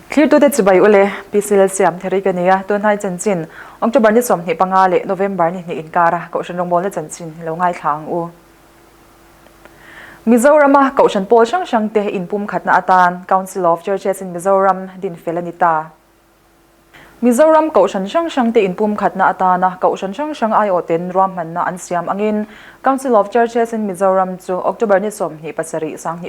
Thlirtute chibai ule, PC Lalsiam Theri ka ni a, tunhnai chanchin October ni 25 leh November ni hnih inkara Kohhran rawngbawlna chanchin lo ngaithla ang u. Mizorama Kohhran pawl hrang hrangte inpumkhatna atan Council of Churches in Mizoram din fel a ni ta. Mizoram Kohhran hrang hrangte inpumkhatna atana Kohhran hrang hrang aiawhten ruahmanna an siam angin Council of Churches in Mizoram chu October ni 27,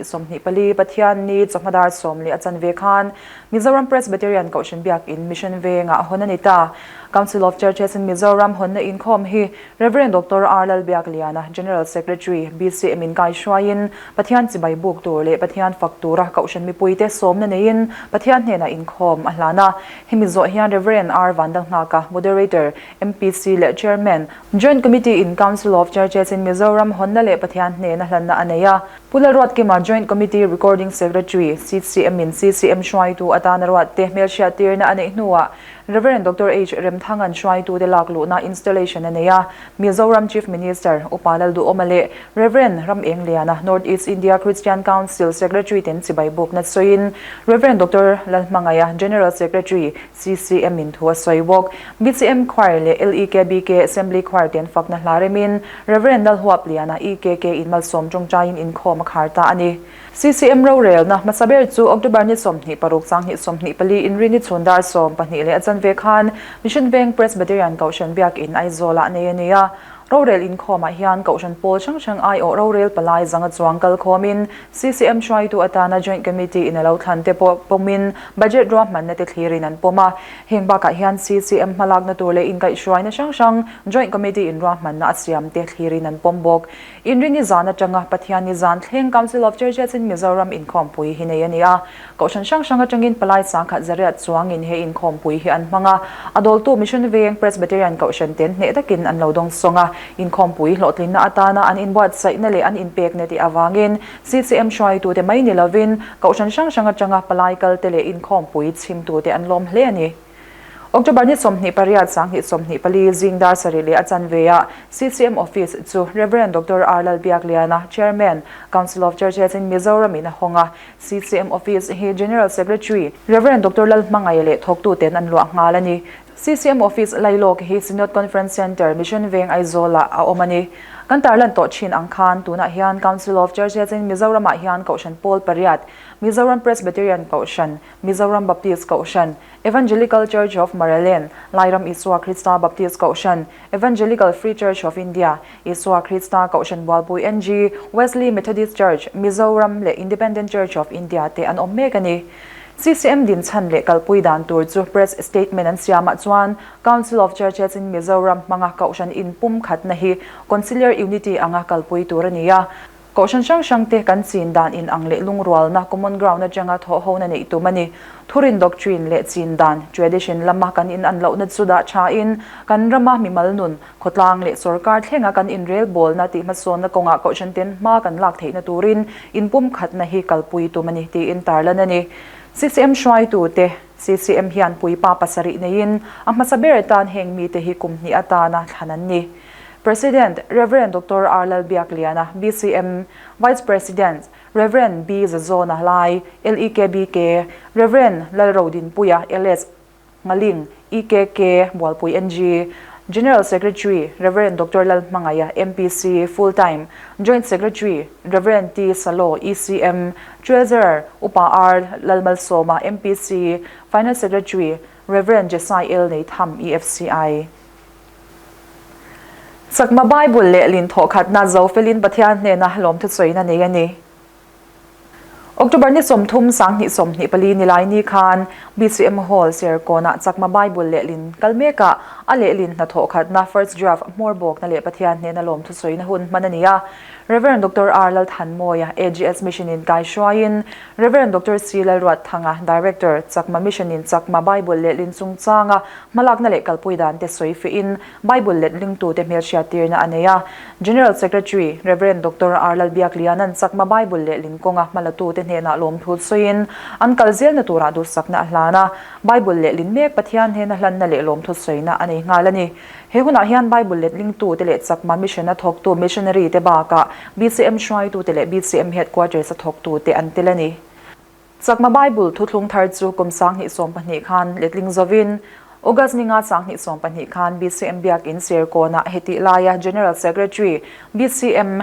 2024 Pathianni chawhma dar 10 leh a chanve khan Mizoram Presbyterian Kohhran Biakin Mission Vengah hawn a ni ta. Council of Churches in Mizoram hawnna inkhawm hi Rev. Doctor R. Lalbiakliana, General Secretary, BCM in kaihruaiin Pathian chibai buk tur leh Pathian fak tura Kohhran mipuite sawmna neiin Pathian hnenah inkhawm a hlan a. Hemi zawh hian Rev. R. Vandalnghaka, Moderator, MPC leh Chairman, Joint Committee in Council of Churches in Mizoram hawnna leh Pathian hnena hlanna a nei a. Pu Lalruatkima, Joint Committee Recording Secretary, CCM in CCM hruaitu atana ruatte hmelhriattirna a neih hnuah Rev. Doctor H. Remthanga'n hruaitute lak luhna installation a nei a, Mizoram Chief Minister Upa Lalduhawma leh Rev. Ram Engliana, North East India Christian Council Secretary ten chibai bukna sawiin Rev. Doctor Lalhmangaia, General Secretary, CCM in thu a sawi bawk. BCM Choir leh LEKBK Assembly Choir ten fakna hla remin Rev. Lalhuapliana, EKK in malsawm tawngtaiin inkhawm a khar ta a ni. CCM rorelna hmasa ber chu October ni 26 2024 inrini chhun dar 12 leh a chanve khan Mission Veng Presbyterian Kohhran Biakin Aizawlah nei a ni a. Rorel inkhawmah hian Kohhran pawl hrang hrang aiawh rorel palai zanga chuang kalkhawmin CCM hruaitu atana Joint Committee in a lo thlan te pawh pawmin budget ruahmanna te thlirin an pawm a. Heng bakah hian CCM hmalakna tur leh inkaihhruaina hrang hrang Joint Committee in ruahmanna a siam te thlirin an pawm bawk. Inrini zan atanga Pathianni zan thleng Council of Churches in Mizoram inkhawmpui hi nei a ni a. Kohhran hrang hrang atangin palai sangkhat zariat chuangin he inkhawmpui hi an hmang a. A dawltu Mission Veng Presbyterian Kohhran ten hneh takin an lo dawng sawng a. Inkhawmpui hlawhtlinna atana an inbuatsaihna leh an inpekna tih avangin CCM hruaitute mai ni lovin Kohhran hrang hrang atanga palai kalte leh inkhawmpui chhimtute an lawm hle a ni. October ni 28, 2024 zing dar sarih leh a chanve ah CCM Office chu Rev. Doctor R. Lalbiakliana, Chairman, Council of Churches in Mizoram in a hawng a. CCM Office hi General Secretary, Rev. Doctor Lalhmangaih leh thawktuten an luah nghal a ni. CCM Office lailawk hi Synod Conference Centre, Mission Veng Aizawl ah a awm a ni. Kan tarlan tawh thin ang khan tunah hian Council of Churches in Mizoram ah hian Kohhran Pawl pariat, Mizoram Presbyterian Kohhran, Mizoram Baptist Kohhran, Evangelical Church of Maraland, Lairam Isua Krista Baptist Kohhran, Evangelical Free Church of India, Isua Krista Kohhran Bualpui NG, Wesley Methodist Church, Mizoram leh Independent Church of India te an awm mek a ni. CCM din chhan leh kalpui dan tur chu press statement an siamah chuan Council of Churches in Mizoram hmanga Kohhran inpumkhatna hi Conciliar Unity anga kalpui tur a ni a. Kohhran hrang hrangte kan chin dan inang leh lungrualna, common ground, atanga thawhhona neih tum a ni. Thurin doctrine leh chin dan, tradition, lama kan inan lohna chu dah thain, kan rama mimal nun, khawtlang leh sawrkar thlenga kan inrelbawlna tih hmasawnna kawngah kohhran ten hma kan lak theihna turin inpumkhatna hi kalpui tum a ni, tiin tarlan a ni. CCM hruaitute, CCM hian puipa pasarih neiin a hmasa ber atan heng mite hi kum hnih atana thlan an ni. President, Rev. Doctor R. Lalbiakliana, BCM, Vice President, Rev. B. Zazawna Lai, LEKBK, Rev. Lalrodinpuia, LS, Ngaling, EKK, Bualpui NG, General Secretary, Rev. Doctor Lalhmangaia, MPC, Full Time, Joint Secretary, Rev. T. Salo, ECM, Treasurer, Upa R. Lalmalsawma, MPC, Finance Secretary, Rev. Jesai L. Neitham, EFCI. Chakma Bible leh lin thawhkhatna zo felin Pathian hnena lawmthusawiin a nei a ni. October ni 30 2024 nilai ni khan BCM Hall Serkawnah Chakma Bible leh lin kal mekah a lehlin hna thawhkhatna First Draft hmawr bawkna leh Pathian hnena lawmthusawiin hun hman a ni a. Rev. Doctor R. Lalthanmawia, AGS Mission in kaihruaiin Rev. Doctor C. Lalruatthanga, Director, Chakma Mission in Chakma Bible leh lin chungchanga Hmalakna leh kalpui dan te sawi fihin Bible let lingtute hmelhriattirna a nei a. General Secretary, Rev. Doctor R. Lalbiakliana'n Chakma Bible leh lin kawnga hmalatute hnenah lawmthut sawiin an kal zelna turah duhsakna a hlan a. Bible leh lin mek Pathian hnena hlanna leh lawmthut sawina a nei nghal a ni. He hunah hian Bible let lingtute leh Chakma Mission a thawktu missionary te bakah BCM hruaitute leh BCM Headquarters a thawktute an tel a ni. Chakma Bible thuthlung thar chu kum 2012 khan letling zovin August ninga 2012 khan BCM Biakinn Serkawnah hetih laia General Secretary BCM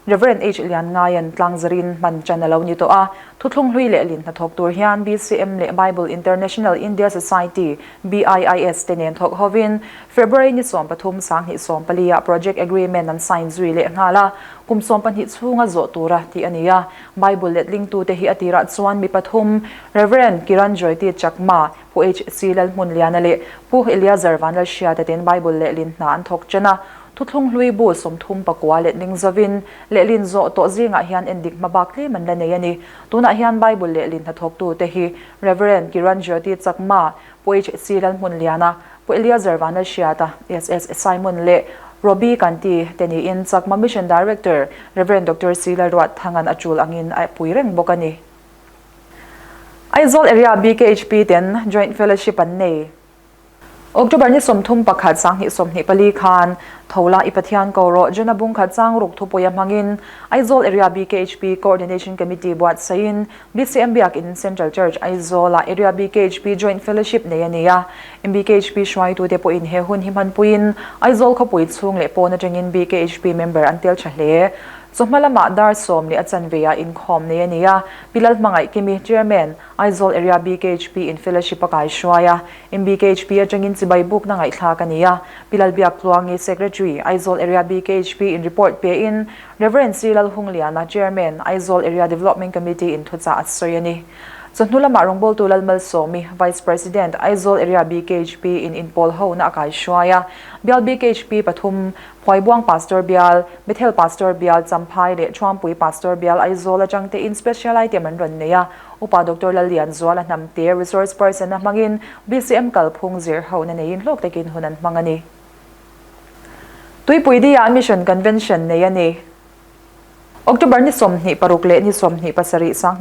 Rev. H. Lianngaia'n tlangzarin hman ṭan a lo ni tawh a, thuthlung hlui leh lin hnathawk tur hian BCM leh Bible International India Society, BIIS, te nen thawk hovin February ni 13 2014 ah Project Agreement an sign zui leh nghal a, kum 12 chhunga zawh tura tih a ni a. Bible letlingtute hi a tirah chuan mi pathum, Rev. Kiran Joyti Chakma, Pu HC Lalhmunliana leh Pu Eliazar Vanlalhriata ten Bible lehlin hna an thawk ṭan a. Thuthlung hlui bu 39 letling zovin, lehlin zawh tawh zingah hian endik hma bak tlem an la nei a ni. Tunah hian Bible lehlin hnathawktute hi Rev. Kiran Jyoti Chakma, Pu HC Lalhmunliana, Pu Eliazar Vanlalhriata, SS Simon leh Robbie Kanti te niin Chakma Mission Director Rev. Doctor C Lalruatthanga'n a tul angin a pui reng bawk a ni. Aizawl Area BKHP ten Joint Fellowship an nei. October ni 31 2024 khan Thola i Pathian ko rawh Jona bungkhat chang ruk thupuia hmangin Aizawl Area BKHP Coordination Committee buatsaihin BCM Biakin Central Church Aizawlah Area BKHP Joint Fellowship nei a ni a. MBKHP hruaitute pawhin he hun hi hmanpuiin Aizawl khawpui chhung leh pawn atangin BKHP member an tel tha hle. Chawhma lamah dar sawm leh a chanveah inkhawm nei a ni a, Pi Lalhmangaih Kimi, Chairman, Aizawl Area BKHP in Fellowship a kaihruai a, MBKHP atangin chibai bukna ngaihthlak a ni a, Pi Lalbiak Tluangi, Secretary, Aizawl Area BKHP in report pein Rev. C. Lalhungliana, Chairman, Aizawl Area Development Committee in thuchah a sawi a ni. Chawhnu lamah rawngbawltu Lalmalsawmi, Vice President, Aizawl Area BKHP in inpawl hona a kaihruai a, Bial BKHP pathum, Phuaibuang Pastor Bial, Bethel Pastor Bial, Champhai leh Thuampui Pastor Bial Aizawl atang tein Special Item an rawn nei a, Upa Doctor Lallianzuala Hnamte Resource Person a hmangin BCM kalphung zir hona neiin hlawk takin hun an hmang a ni. Tuipui Dia Mission Convention nei a ni. October ni 26 leh ni 27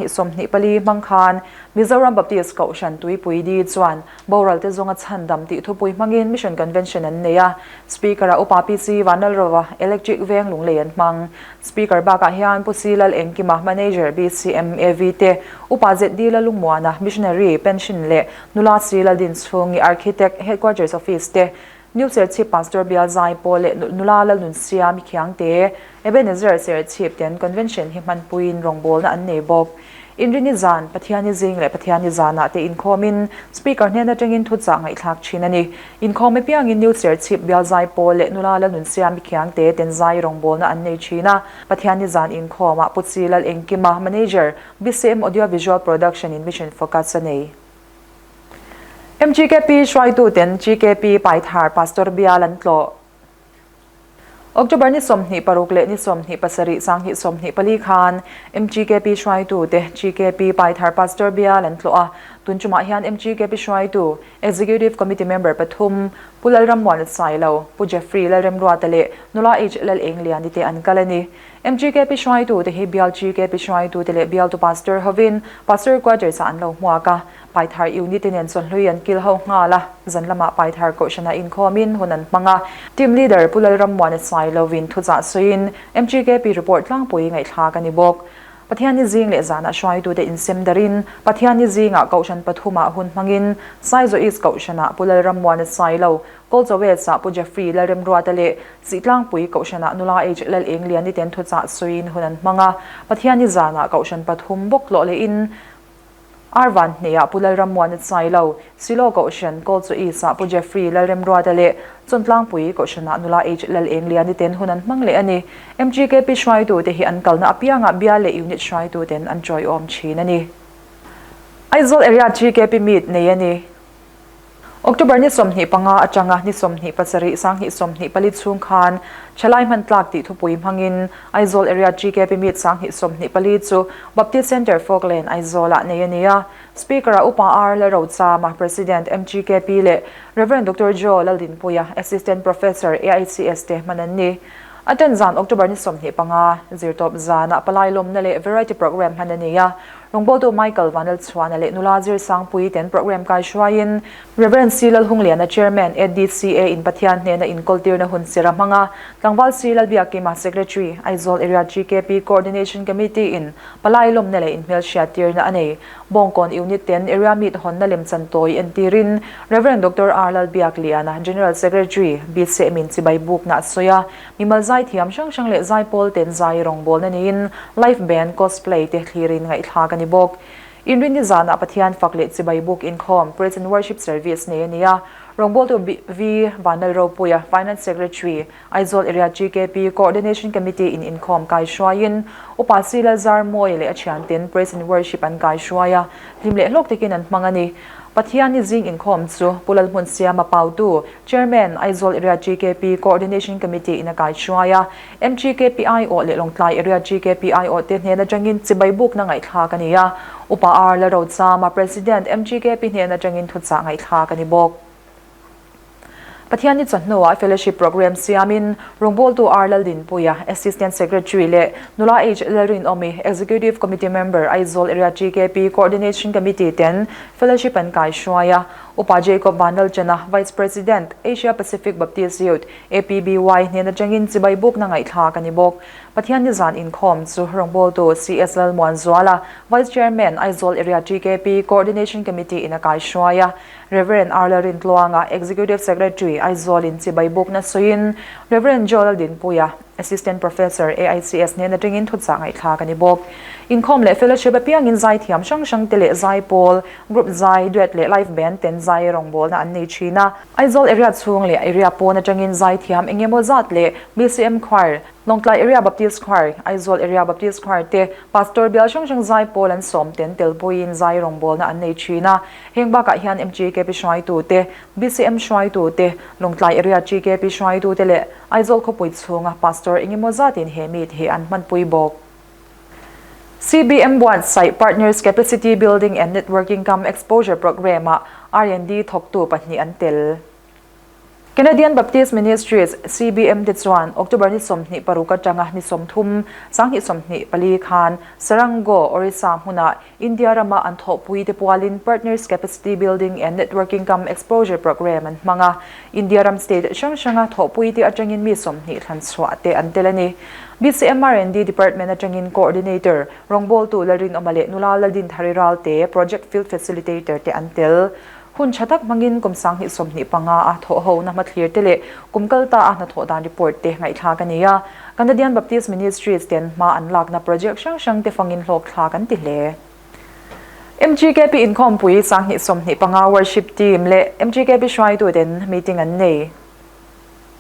2024 hmang khan Mizoram Baptist Kohhran Tuipui Di chuan boralte zawnga chhandam tih thupui hmangin Mission Convention an nei a. Speaker-ah Upa PC Vanlalrova Electric Veng Lunglei an hmang. Speaker bakah hian Pu C Lal Engkima, Manager, BCM, AV te, Upa ZD Lalungmuana, Missionary, Pension leh Nula C Laldinchhungi, Architect, Headquarters Office te, New Serchhip Pastor Bial Zai Pawl leh Nula Lalnunsia Mikhiangte, Ebenezer Serchhip ten Convention hi hmanpuiin rawngbawlna an nei bawk. Inrini zan, Pathiani zing leh Pathiani zanah te inkhawmin Speaker hnen atangin thuchah ngaihthlak thin a ni. Inkhawm apiangin New Serchhip Bial Zai Pawl leh Nula Lalnunsia Mikhiangte ten zai rawngbawlna an nei thin a. Pathiani zan inkhawmah Pu Chi Lal Engkima, Manager, BCM Audio Visual Production in Mission Focus a nei. MGKP hruaituten GKP Paithar Pastor Bial an tlawh. October ni 26 leh ni 27 2024 khan MGKP hruaitute GKP Paithar Pastor Bial an tlawh a. Tun tumah hian MGKP hruaitu Executive Committee member pathum Pu Lalrammuana Sailo, Pu Jeffrey Lalremruata leh Nula H Lalengliani te an kal a ni. MGKP hruaitute hi bial GKP hruaitute leh bialtu pastor hovin Pastor Quarters ah an lo hmuak a, Paithar Unit te nen chawhlui an kil ho nghal a, zan lamah Paithar Kohhranah inkhawmin hun an hmang a. Team Leader Pu Lalrammuana Sailovin thuchah sawiin MGKP report tlangpui ngaihthlak a ni bawk. Pathianni zing leh zanah hruaitute insem darin Pathianni zingah Kohhran pathumah hun hmangin Saizaw East Kohhranah Pu Lalrammuana Sailo, Kawlchawes-ah Pu Jeffrey Lalremruata leh Sitlangpui Kohhranah Nula H Lalengliani ten thuchah sawiin hun an hmang a, Pathianni zanah Kohhran pathum bawk tlawh lehin Arvan hneah Pu Lalrammuana Sailo, Silo Kohhran Kawlchaw East-ah Pu Jeffrey Lalremruata leh Chawntlangpui Kohhranah Nula H Lalengliani ten hun an hmang leh a ni. MGKP hruaitute hi an kalna apiangah bial leh unit hruaituten an tawiawm thin a ni. Aizawl Area GKP Meet nei a ni. October ni 25 atanga ni 27 2024 chhung khan Thalai hman tlak tih thupui hmangin Aizawl Area GKP Meet 2024 chu Baptist Centre Falkland Aizawlah nei a ni a. Speaker-ah Upa R Lalrochama, President MGKP leh Rev Doctor Joe Laldinpuia, Assistant Professor AICS te hman an ni. A ṭan zan October ni 25, zirtawp zanah palai lawmna leh variety programme hman a ni a. Rawngbawltu Michael Vanlalchhuana leh nula Zirsangpuii ten programme kaihruaiin Rev. C. Lalhungliana Chairman ADCA in Pathian hnena inkawltirna hun sir a hmang a, Tlangval C. Lalbiakima Secretary, Aizawl Area GKP Coordination Committee in palai lawmna leh inhmelhriattirna a nei. Bawngkawn Unit ten Area Meet hawnna lemchan tawi entirin Rev. Doctor R. Lalbiakliana General Secretary, BCM in chibai bukna a sawi a, mimal zaithiam hrang hrang leh zaipawl ten zai rawngbawlna neiin Live Band Cosplay te thlirin ngaihthlak a ni bawk. Inrinni zanah Pathian fak leh chibai buk inkhawm, Praise and Worship Service, nei a ni a. Rawngbawltu V. Vanlalropuia, Finance Secretary, Aizawl Area GKP Coordination Committee in inkhawm kaihruaiin Upa C. Lalzarmawia leh a thianten Praise and Worship an kaihruai a, hlim leh hlawk takin an hmang a ni. Pathianni zing inkhawm chu Pu Lalhmunsiama Pautu, Chairman, Aizawl Area GKP Coordination Committee in a kaihruai a. MGKP aiawh leh Lawngtlai Area GKP aiawhte hnen atangin chibai bukna ngaihthlak a ni a, Upa R Lalrochama, President, MGKP hnen atangin thuchah ngaihthlak a ni bawk. Pathianni chawhnuah Fellowship Programme siamin rawngbawltu R Laldinpuia, Assistant Secretary leh Nula H Lalrinawmi, Executive Committee Member, Aizawl Area GKP Coordination Committee ten Fellowship an kaihruai a, Upa Jacob Vanlalchana, Vice President, Asia Pacific Baptist Youth, APBY hnen atangin chibai bukna ngaihthlak a ni bawk. Pathian nizan inkhawm chu rawngbawltu CS Lalmuanzuala, Vice Chairman, Aizawl Area TKP Coordination Committee in a kaihruai a. Rev. R Lalrintluanga, Executive Secretary, Aizawl in chibai bukna sawiin Rev. Joe Laldinpuia, Assistant Professor, AICS hnen atangin thuchah ngaihthlak a ni bawk. Inkhawm leh fellowship apiangin zaithiam hrang hrang te leh zaipawl, group zai, duet leh live band ten zai rawngbawlna an nei thin a. Aizawl area chhung leh area pawn atangin zaithiam eng emaw zat leh BCM Choir, Lawngtlai Area Baptist Choir, Aizawl Area Baptist Choir te Pastor bial hrang hrang zaipawl an sawm ten tel puiin zai rawngbawlna an nei thin a. Heng bakah hian MGKP hruaitute, BCM hruaitute, Lawngtlai Area GKP hruaitute leh Aizawl khawpui chhunga Pastor eng emaw zatin he meet hi an hmanpui bawk. CBM buatsaih Partners Capacity Building and Networking cum Exposure Programme-ah R&D thawktu pahnih an tel. Canadian Baptist Ministries, CBM, te chuan October ni 26 atanga ni 30, 2024 khan Sarango, Orissa hmunah India rama an thawhpui te pualin Partners Capacity Building and Networking cum Exposure Programme an hmang a. India ram state hrang hranga thawhpui te atangin mi 20 thlan chhuah te an tel a ni. BCMRND Department atangin Coordinator, rawngbawltu Lalrinawma leh Nula Laldinthari Ralte, Project Field Facilitator te an tel. Hun tha tak hmangin kum 2025 a thawhhona hmathlir te leh kum kal ta a hnathawh dan report te ngaihthlak a ni a. Canadian Baptist Ministries ten hma an lakna project hrang hrang te fangin hlawk thlak an ti hle. MGKP inkhawmpui 2025 Worship Team leh MGKP hruaituten meeting an nei.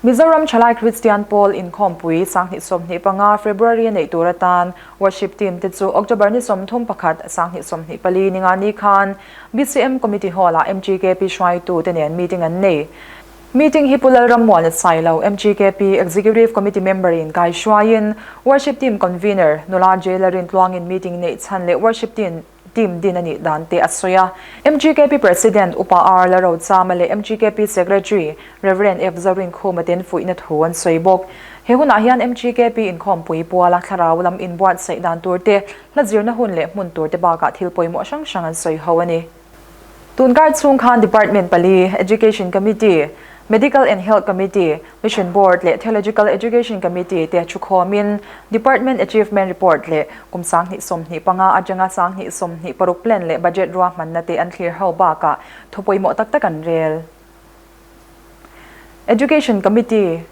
Mizoram Thalai Kristian Pawl inkhawmpui 2025 February a neih tur atan Worship Team te chu October ni 31, 2024 ninga ni khan BCM Committee Hall-ah MGKP hruaitute nen meeting an nei. Meeting hi Pu Lalrammuana Sailo, MGKP Executive Committee member in kaihruaiin Worship Team Convener Nula J Lalrintluangin meeting neih chhan leh Worship Team team din a nih dan te a sawi a. MGKP President Upa R Lalrochama leh MGKP Secretary Rev F Zorinkhuma ten fuihna thu an sawi bawk. He hunah hian MGKP inkhawmpui puala thlarau lam inbuatsaih dan tur te, hla zirna hun leh hmun tur te bakah thil pawimawh hrang hrang an sawi ho a ni. Tunkar chhung khan Department pali, Education Committee, Medical and Health Committee, Mission Board leh Theological Education Committee te thukhawmin Department Achievement Report leh kum 2025 atanga 2026 plan leh budget ruahmanna te an thlir ho bakah thu pawimawh tak tak an rel. Education Committee,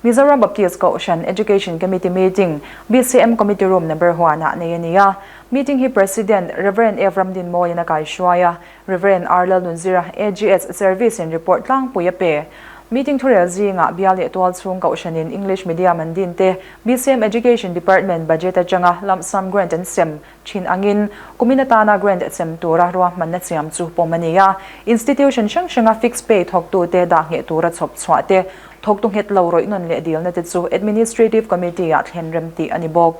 Mizoram Baptist Kohhran Education Committee Meeting, BCM Committee Room Number huanah nei a ni a. Meeting hi President, Rev. F Ramdinmawiin a kaihruai a, Rev. R Lalnunzira, AGS, Service in report tlangpui a pe. Meeting thurel zingah bial leh tual chhung kohhranin English Medium an din te, BCM Education Department budget atanga lump sum grant an sem Thin angin, kumin atana grant chem tura ruahmanna siam chu pawm a ni a. Institution hrang hranga fixed pay thawktute dah ngheh tura chhawp chhuah te, thawktu nghet lo rawih nawn leh dilna te chu Administrative Committee-ah thlen rem tih a ni bawk.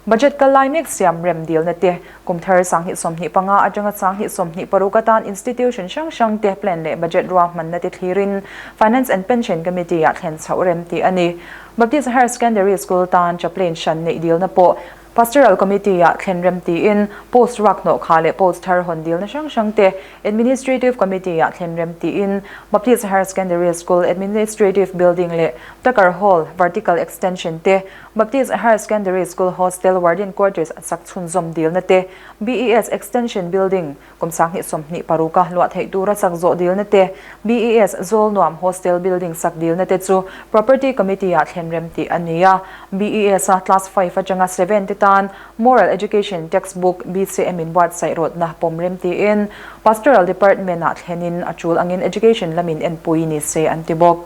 Budget kal lai mek siam rem dilna te, kum thar 2025 atanga 2026 atan institution hrang hrang te plan leh budget ruahmanna te thlirin Finance and Pension Committee-ah thlen chhoh rem tih a ni. Baptist Higher Secondary School tan chaplain hran neih dilna pawh. Pastoral Committee-ah thlen rem tiin post ruak hnawh kha leh post thar hawn dilna hrang hrang te Administrative Committee-ah thlen rem tiin Baptist Higher Secondary School Administrative Building leh Tucker Hall Vertical Extension te, Baptist Higher Secondary School Hostel Warden Quarters sak chhunzawm dilna te, BES Extension Building Kum 2026 a luah theih tura sak zawh dilna te, BES Zawlnuam Hostel Building sak dilna te chu Property Committee-ah thlen rem tih a ni a. BES a Class Five atanga Seven te tan Moral Education Textbook BCM in buatsaih rawtna pawm rem tiin Pastoral Department-ah thlenin a tul angin Education lamin enpui ni se an ti bawk.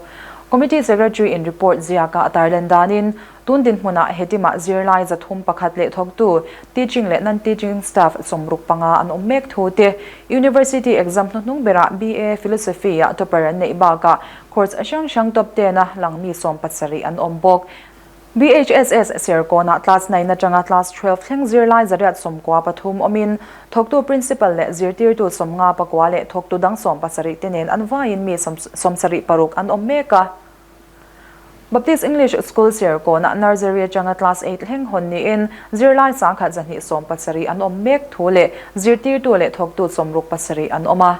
Committee Secretary in report ziaka a tarlan danin Tun dinhmunah hetimah zirlai 301 leh thawktu, teaching leh non-teaching staff 65 an awm mek thu te, University exam hnuhnung berah BA Philosophy-ah topper an neih bakah course hrang hrang top ten-a lang mi 17 an awm bawk. BHSS Serkawnah class nine atanga class 12 thleng zirlai 193 awmin thawktu principal leh zirtirtu 59 leh thawktu dang 70 te nen an vaiin mi 76 an awm mek a. Baptist English School Serkawnah Nursery atanga Class Eight thleng hawn niin zirlai 1270 an awm mek thu leh zirtirtu leh thawktu 67 an awm a.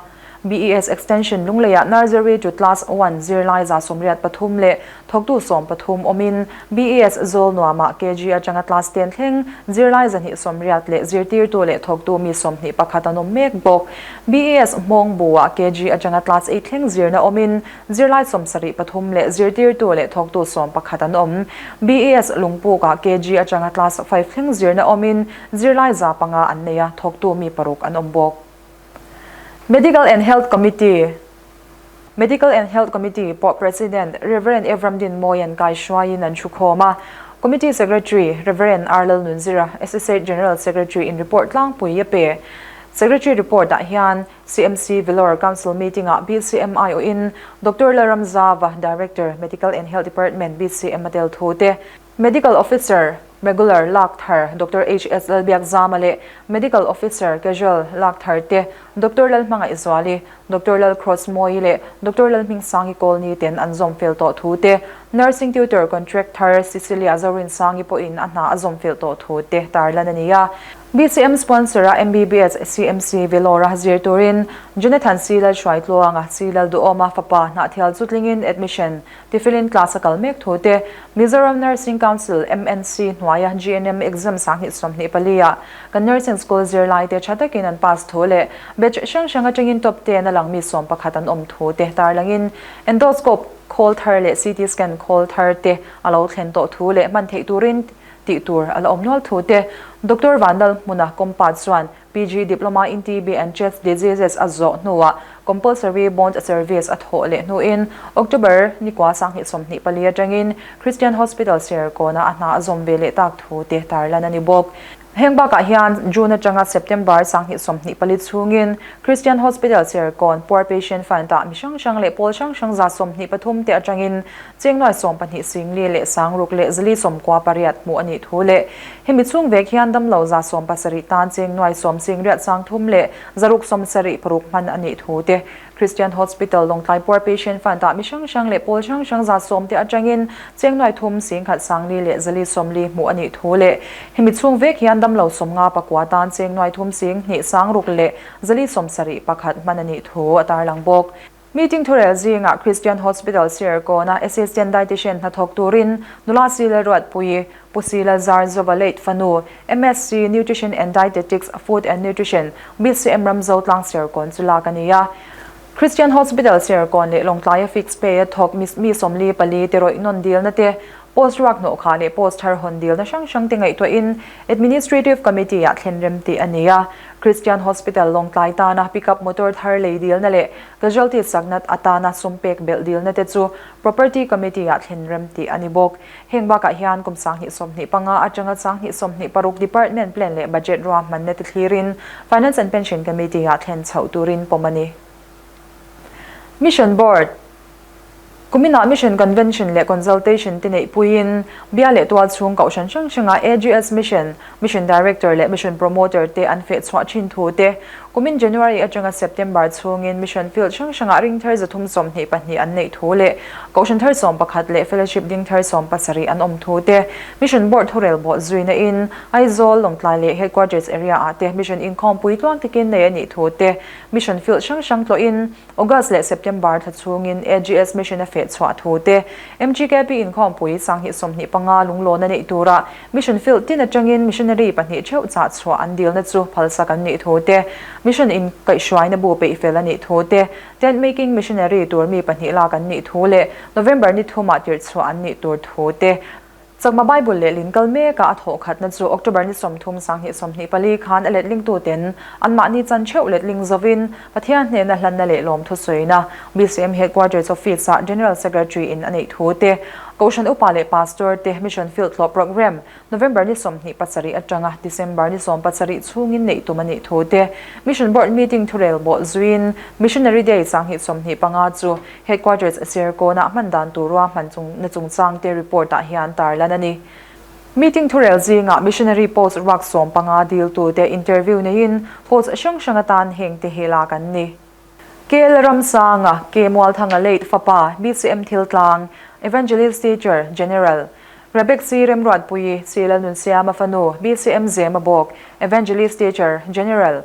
BES Extension Lungleiah Nursery to Class One zirlai 183 leh thawktu 13 awmin BES Zawlnuamah KG atanga Class Ten thleng zirlai 280 leh zirtirtu leh thawktu mi 21 an awm mek bawk. BES Hmawngbu-ah KG atanga Class Eight thleng zirna awmin Zirlai 73 leh zirtirtu leh thawktu 11 an awm. BES Lungpukah KG atanga Class Five thleng zirna awmin zirlai 500 an nei a, thawktu mi paruk an awm bawk. Medical and Health Committee Medical and Health Committee pawh President Rev. Evram Dinmawia'n kaihruaiin an thukhawm a. Committee Secretary Rev. R. Lalnunzira, Associate General Secretary in report tlangpui a pe. Secretary report-ah hian CMC Vellore Council meeting-ah BCM aiawhin Doctor Lalramzava, Director, Medical and Health Department, BCM a tel thu te, Medical Officer, Regular, lak thar Doctor HS Lalbiakzama leh Medical Officer, Casual, lak thar te, Doctor Lalhmangaihzuali, Doctor Lalcrossmawi leh Doctor Lalhmingsangi Kawlni ten an zawm fel tawh thu te, Nursing Tutor Contract thar Cecilia Zorinsangi pawhin a hna a zawm fel tawh thu te tarlan a ni a. BCM sponsor a MBBS CMC Vellore-a zir turin Jonathan C. Lalhruaitluanga, C. Lalduhawma fapa Hnahthial chu tlingin admission tifilin class a kal mek thu te, Mizoram Nursing Council, MNC, hnuaia GNM exam 2024 ah kan nursing school zirlaite tha takin an pass thu leh batch hrang hrang atangin top ten a lang mi 11 an awm thu te tarlangin endoscope khawl thar leh CT scan khawl thar te a lo thlen tawh thu leh hman theih turin Tih tur a la awm nual thu te. Doctor Vanlalhmuna Kompa chuan PG Diploma in TB and Chest Diseases a zawh hnuah Compulsory Bond Service a thawh leh hnuin October nikua 2024 atangin Christian Hospital Serkawnah a hna a zawm ve leh tak thu te tarlan a ni bawk. Heng bakah hian June atanga September 2024 chhungin Christian Hospital Serkawn Poor Patient Fund-ah mi hrang hrang leh pawl hrang hrang 23 te atangin Chengnuai 12 singli leh sangruk leh zali 98 hmuh a nih thu leh hemi chhung vek hian damlo 70 tan chengnuai sawm singriat 30 leh 676 hman a nih thu te Christian Hospital Lawngtlai Poor Patient Fund ah mi hrang hrang leh pawl hrang hrang 100 te atangin chengnuai thum 10,000 sangli leh 440 hmuh a nih thu leh hemi chhung vek hian damlo 59 tan chengnuai thum 2 sangruk leh 471 hman a nih thu a tarlang bawk. Meeting thurel zingah Christian Hospital Serkawna Assistant Dietitian hnathawk turin nula Sila Ruatpuii, Pu Sila Zarzova late fanu, MSc Nutrition and Dietetics, Food and Nutrition, BCM Ramzo tlang Serkawn chu lak a ni a. Christian Hospital Serkawn leh Lawngtlaia fix pay a thawk mi 44 te rawih nawn dilna te, post ruak hnawh khah leh post thar hawn dilna hrang hrang te ngaihtuahin Administrative Committee-ah thlen rem tih a ni a. Christian Hospital Lawngtlai tana pickup motor thar lei dilna leh casualty sakna atana sum pek belh dilna te chu Property Committee-ah thlen rem tih a ni bawk. Heng bakah hian kum 2025 atanga 2026 Department Plan leh Budget ruahmanna te thlirin Finance and Pension Committee-ah thlen chhoh turin pawm a ni. Mission Board. Kuminah Mission Convention leh Consultation te neih puiin Bial leh tualchhung kohhran hrang hrangah AGS Mission, Mission Director leh Mission Promoter te an feh chhuah thin thu te, kumin January atanga September chhungin Mission Field hrang hrangah ring thar 322 an neih thu leh Kohhran thar 11 leh Fellowship ding thar 17 an awm thu te, Mission Board thurel bawh zuina in Aizawl, Lawngtlai leh Headquarters area ah te Mission inkhawmpui tluang takin nei a nih thu te, Mission Field hrang hrang tlawhin August leh September thla chhungin AGS Mission a feh chhuah thu te, MGKP inkhawmpui 2025 lunglawn a neih tura Mission Field tin atangin Missionary pahnih theuh chah chhuah an dilna chu phalsak an nih thu te, Mission inkaihhruaina bu peih fel a nih thu te, Tent Making Missionary tur mi pahnih lak an nih thu leh November ni thumah tirh chhuah an nih tur thu te, Chakma Bible leh lin kal mekah a thawh khatna chu October ni 30 2024 khan a letlingtuten anmahni chan theuh letling zovin Pathian hnena hlanna leh lawmthu sawina BCM Headquarters Office-ah General Secretary in a neih thu te, Kohhran Upa leh Pastor te Mission Field tlawh Programme November ni 27 atanga December ni 17 chhungin neih tum a nih thu te, Mission Board Meeting thurel bawh zuiin Missionary Day 2025 chu Headquarters Serkawnah hman dan tur ruahman na chungchang te report ah hian tarlan a ni. Meeting thurel zingah Missionary post ruak 15 diltu te interview neiin post hrang hrang atan heng te hi lak an ni. KL Ramsanga, K Mualthanga late fapa, BCM Thiltlang, Evangelist Teacher, General, Rebek C Remruatpuii, C Lalnunsiama fanu, BCM Zemabawk, Evangelist Teacher, General,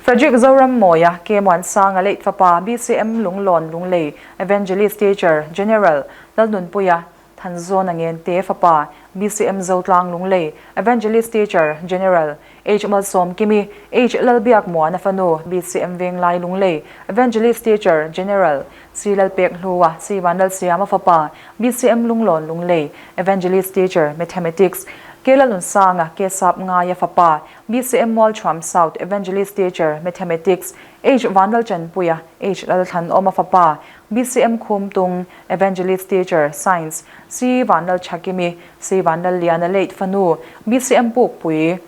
Frederick Zorammawia, K Muansanga late fapa, BCM Lunglawn Lunglei, Evangelist Teacher, General, Lalnunpuia, Thanzawna Ngente fapa, BCM Zotlang Lunglei, Evangelist Teacher, General, H Malsawmkimi, H Lalbiak Muana fanu, BCM Venglai Lunglei, Evangelist Teacher, General, C Lalpek Hlua, C Vanlalsiama fapa, BCM Lunglawn Lunglei, Evangelist Teacher, Mathematics, K Lalunsanga, K Sap Ngaia fapa, BCM Mualthuam South, Evangelist Teacher, Mathematics, H Vanlalchanpuia, H Lalthlanawma fapa, BCM Khumtung, Evangelist Teacher, Science, C Vanlalchakimi, C Vanlalliana late fanu, BCM Pukpui,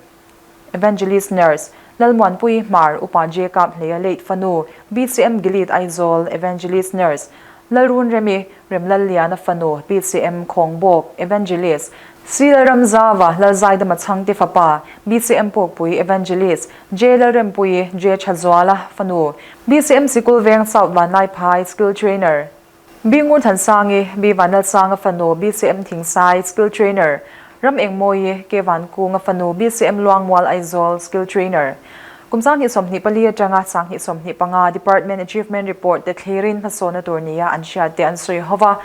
Evangelist Nurse, Lalmuanpui Hmar, Upa J Kaphleia late fanu, BCM Gilead Aizawl, Evangelist Nurse, Lalrunremi, Remlalliana fanu, BCM Khawngbawk, Evangelist, C Lalramzava, Lalzaidama Chhangte fapa, BCM Pukpui, Evangelist, J Lalrempuii, J Thazuala fanu, BCM Sikul Veng South Vanlaiphai, Skill Trainer, B Ngurthansangi, B Vanlalsanga fanu, BCM Thingsai, Skill Trainer, Ram Engmawii, K Vankunga fanu, BCM Luangmual Aizawl, Skill Trainer. Kum 2024 atanga 2025 Department Achievement Report te thlirin hmasawna tur nia an hriat te an sawi ho va.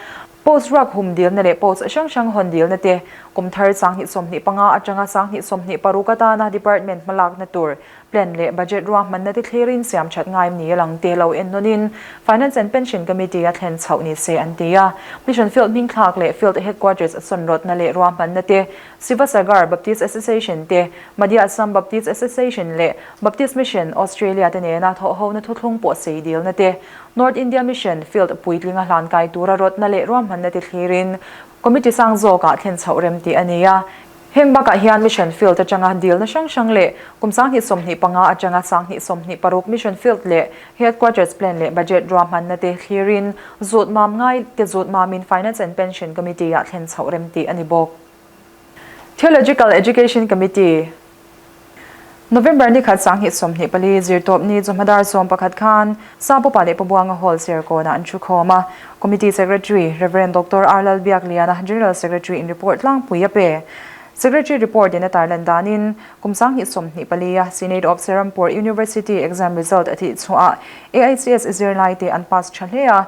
Post ruak hum dilna leh post hrang hrang hawn dilna te kum thar 2025 atanga 2026 atana Department hmalakna tur Plan leh budget ruahmanna te thlirin siam that ngai ni a lang te lo en nawnin Finance and Pension Committee a thlen chhoh ni se an ti a. Mission Field hmingthlak leh Field Headquarters a sawn rawtna leh ruahmanna te Sivasagar Baptist Association te, Madhya Assam Baptist Association leh Baptist Mission Australia te nena thawhhona thuthlung pawh sei dilna te, North India Mission Field puitlinga hlan kai tura rawtna leh ruahmanna te thlirin Committee sang zawkah thlen chhoh rem tih a ni a. Heng bakah hian Mission Field atanga dilna hrang hrang leh kum 2025 atanga 2026 Mission Field leh Headquarters Plan leh Budget ruahmanna te thlirin zut mam ngai te zut mamin Finance and Pension Committee-ah thlen chhoh rem tih a ni bawk. Theological Education Committee, November ni khat 2024 zirtawp ni chawhma dar 11 khan Sapupa leh Pabuanga Hall Serkawnah an thu khawm a. Committee Secretary, Rev. Doctor R Lalbiakliana, General Secretary in report tlangpui a pe. Secretary report in a tarlan danin kum 2024 a Senate of Serampore University exam result a tih chhuah AICS zirlai te an pass tha hle a,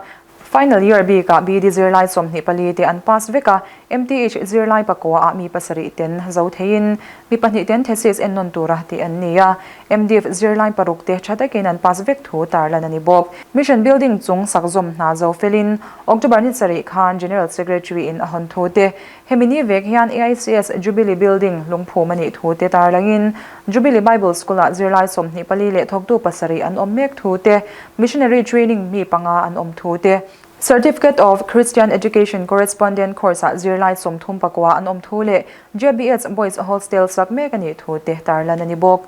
Final year bikah BD zirlai 24 te an pass vek a, MTH zirlai pakua ah mi pasarih ten zo theiin mi pahnih ten thesis en nawn tura tih an ni a, MDiv zirlai paruk te tha takin an pass vek thu tarlan a ni bawk. Mission building chung sak zawm hna zo felin October ni sarih khan General Secretary in a hawn thu te, hemi ni vek hian AICS Jubilee Building lungphum a nih thu te tarlangin Jubilee Bible School ah zirlai 24 leh thawktu pasarih an awm mek thu te, Missionary training mi panga an awm thu te, Certificate of Christian Education Correspondent course ah zirlai 34 an awm thu leh JBS Boys Hostel sak mek a nih thu te tarlan a ni bawk.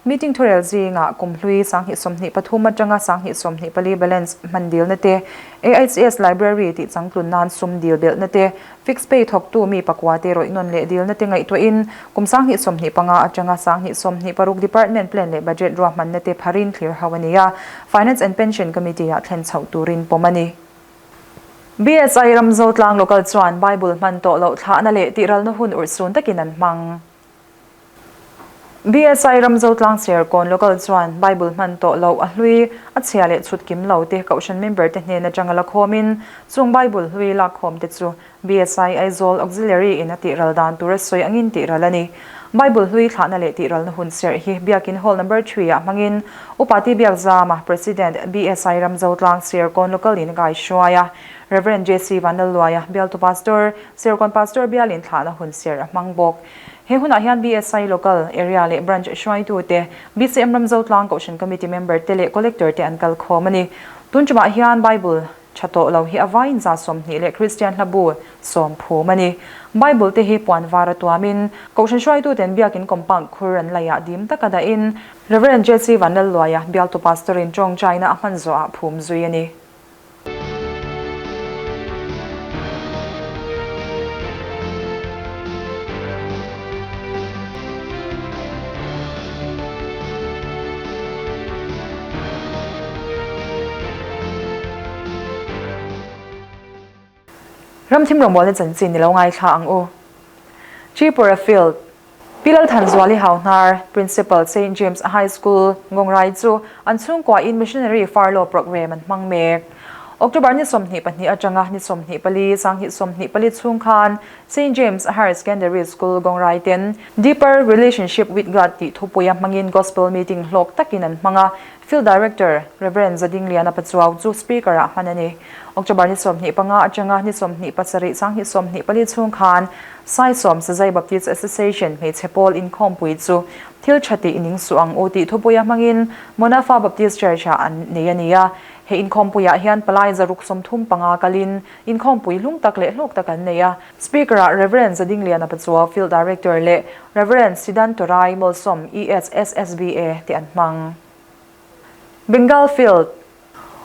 Meeting thurel zingah kum hlui 2023 atanga 2024 balance hman dilna te, AICS Library tih changtlun nan sum dil belhna te, Fixed pay thawktu mi pakua te rawih nawn leh dilna te ngaihtuahin kum 2025 atanga 2026 Department Plan leh Budget ruahmanna te pharin thlir ho a ni a, Finance and Pension Committee-ah thlen chhoh turin pawm a ni. BSI Ramzotlang Local chuan Bible hman tawh loh thlahna leh tihralna hun urhsun takin an hmang. BSI Ramzotlang Serkawn Local chuan Bible hman tawh loh a hlui, a chhia leh chhut kim lo te Kohhran member te hnen atanga la khawmin chung Bible hlui lakkhawm te chu BSI Aizawl Auxiliary in a tihral dan tur a sawi angin tihral a ni. Bible hlui thlahna leh tihralna hun serh hi Biakin Hall Number Three ah hmangin Upa T Biakzama, President, BSI Ramzotlang Serkawn Local in a kaihruai a, Rev. JC Vanlalluaia, Bialtu Pastor, Serkawn Pastor bialin thlahna hun serh a hmang bawk. He hunah hian BSI Local, Area leh Branch hruaitute, BCM Ramzotlang Kohhran Committee member te leh Collector te an kal khawm a ni. Tun tumah hian Bible tha tawh lo hi a vaiin 120 leh Kristian hlabu sawm phum a ni. Bible te hi puan var a tuamin Kohhran hruaituten biakin compound khur an laihah dim taka dahin Rev. JC Vanlalluaia bialtu Pastor in tawngtaina a hman zawhah phum zui a ni. Ramthim rawngbawlna chanchin i lo ngaithla ang u. Tripura Field, Pi Lalthanzuali Hauhnar, Principal, Saint James High School, Ngawngrai chu an chhungkuain Missionary Furlough Programme an hmang mek. October ni 22 atanga ni 24, 2024 chhung khan Saint James Higher Secondary School, Gawngrai ten Deeper Relationship with God tih thupuia hmangin Gospel Meeting hlawk takin an hmang a, Field Director, Rev. Zadingliana Pachuau chu Speaker-ah hman a ni. October ni 25 atanga ni 27, 2024 chhung khan Saisawm Sazai Baptist Association hmeichhe pawl inkhawmpui chu thil tha tih ning suh ang u tih thupuia hmangin Monafa Baptist Church-ah an nei a ni a. He inkhawmpuiah hian palai zaruk 35 kalin inkhawmpui hlung tak leh hlawk tak an nei a. Speaker-ah Rev. Zadingliana Pachuau, Field Director leh Rev. Siddhantorai Molsom, ESSSBA, te an hmang. Bengal Field,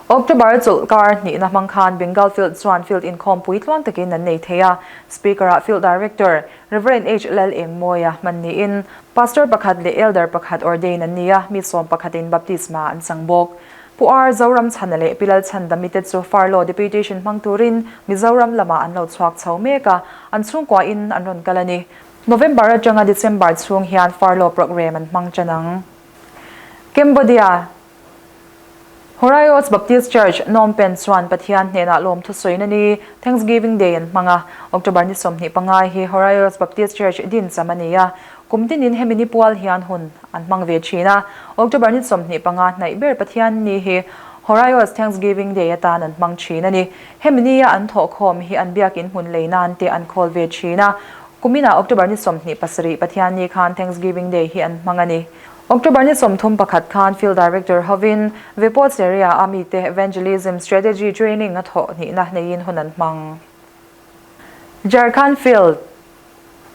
October chawlh kar hnihna hmang khan Bengal Field chuan field inkhawmpui tluang takin an nei thei a. Speaker-ah Field Director, Rev. H. Lal Engmawia hman niin Pastor pakhat leh Elder pakhat ordain an ni a, mi sawm pakhatin baptisma an chang bawk. Pu Ar Zoramchhana leh Pi Lalchhandami te chu Furlough Deputation hmang turin Mizoram lamah an lo chhuak chho mek a, an chhungkuain an rawn kal a ni. November atanga December chhung hian Furlough programme an hmang tan ang. Cambodia, Horaios Baptist Church, Phnom Penh chuan Pathian hnenah lawmthu sawina ni, Thanksgiving Day an hmang a. October ni 25 hi Horaios Baptist Church din cham a ni a. Kum tinin hemi ni pual hian hun an hmang ve thin a. October ni 25 hnaih ber Pathian ni hi Horaios Thanksgiving Day atan an hmang thin a ni. Hemi nia an thawhkhawm hi an biakin hmun lei nan te an khawl ve thin a. Kuminah October ni 27 Pathian ni khan Thanksgiving Day hi an hmang a ni. October ni 31 khan Field Director hovin Vepots area a mite Evangelism Strategy Training a thawh hnihna neiin hun an hmang. Jharkhand Field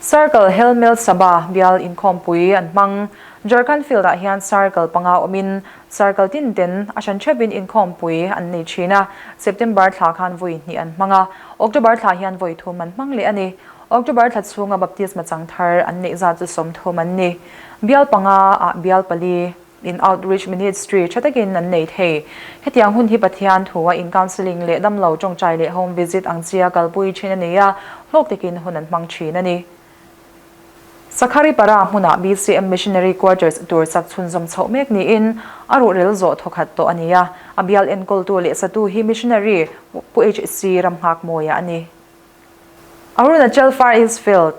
Circle Helmel Sabha bial inkhawmpui an hmang. Jharkhand Field ah hian Circle panga awmin Circle tin ten a hran theuhin inkhawmpui an nei thin a. September thla khan vawi hnih an hmang a, October thla hian vawi thum an hmang leh a ni. October thla chhunga baptisma chang thar an neih zat chu 30 an ni. Bial panga ah bial pali in outreach ministry tha takin an nei thei. Hetiang hun hi Pathian thua in counselling leh damlo tawngtai leh home visit ang chia kalpui thin a nei a, hlawk takin hun an hmang thin a ni. Sakhari Para hmunah BCM Missionary Quarters tur sak chhunzawm chhoh mek niin a ruhrel zawh thawkhat tawh a ni a, a bial enkawltu leh satu hi Missionary Pu HC Ramnghakmawia a ni. Arunachal Far East Field,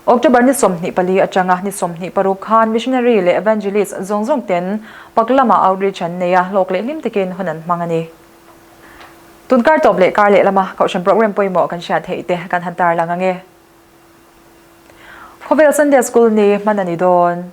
October ni 24 atanga ni 26 khan Missionary leh Evangelist zawng zawng ten pak lamah outreach an nei a, hlawk leh hlim takin hun an hmang a ni. Tun kar tawp leh kar leh lama Kohhran program pawimawh kan hriat theih te kan han tarlang ang e. Khawvel Sunday School ni hman a ni dawn.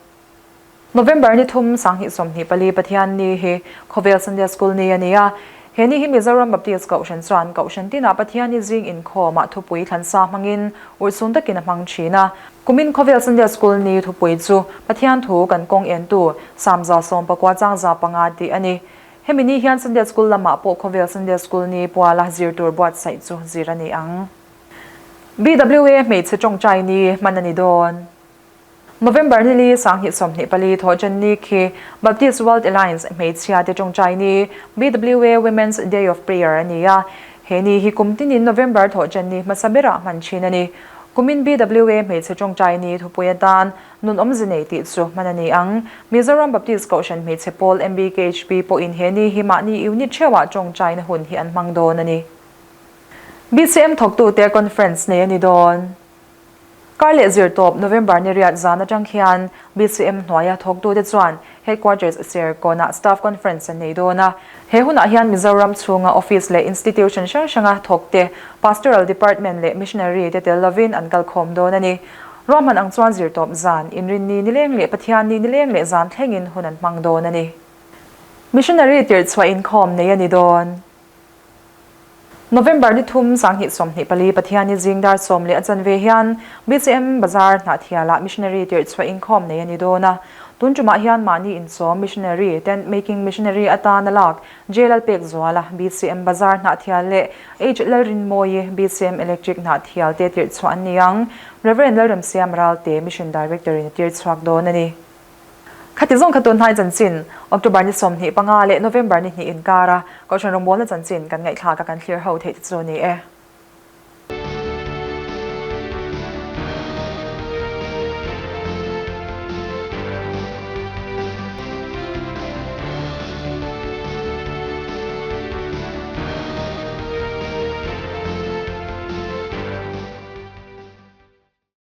November ni thum 2024 Pathian ni hi Khawvel Sunday School ni a ni a. He ni hi Mizoram Baptist Kohhran chuan Kohhran tinah Pathianni zing inkhawmah thupui thlansa hmangin urhsun takin a hmang thin a. Kumin khawvel Sunday School ni thupui chu Pathian thu kan kawng entu Samza 14 changza panga tih a ni. Hemi ni hian Sunday School lamah pawh khawvel Sunday School ni puala zir tur buatsaih chu zir a ni ang. BWA hmeichhe tawngtai ni hman a ni dawn. November ni li 2024 thawhṭan ni khi Baptist World Alliance hmeichhia te tawngtai ni, BWA Women's Day of Prayer a ni a. He ni hi kum tinin November thawhṭan ni hmasa berah hman ṭhin a ni. Kumin BWA hmeichhe tawngtai ni thupui atan Nun awmze nei tih chu hman a ni ang. Mizoram Baptist Kohhran hmeichhe pawl MBKHP pawhin he ni hi mahni unit theuhah tawngtaina hun hi an hmang dawn a ni. BCM thawktute conference nei a ni dawn. Kar leh zir tawp November ni riat zan atang khian BCM hnuaia thawktute chuan Headquarters Serkawnah Staff Conference an nei dawn a. He hunah hian Mizoram chhunga Office leh Institution hrang hranga thawkte, Pastoral Department leh Missionary te tel lovin an kalkhawm dawn a ni. Ruahman ang chuan zirtawp zan, Inrinni nileng leh Pathianni nileng leh zan thlengin hun an hmang dawn a ni. Missionary tirhchhuah inkhawm nei a ni dawn. November ni thum 2024 Pathianni zing dar sawm leh a chanve hian BCM Bazar Hnahthialah Missionary tirhchhuah inkhawm nei a ni dawn a. Tun tumah hian mahni inchawm Missionary, Tent Making Missionary atana lak J Lalpekzuala, BCM Bazar Hnahthial leh H Lalrinmawii, BCM Electric Hnahthial te tirhchhuah an ni ang. Rev Lalremsiam Ralte, Mission Director in a tirchhuak dawn a ni. Khati zawng kha tun hnai chanchin, October ni 25 leh November ni hnih inkara Kohhran rawngbawlna chanchin kan ngaihthlak a kan thlir ho theih te chu a ni e.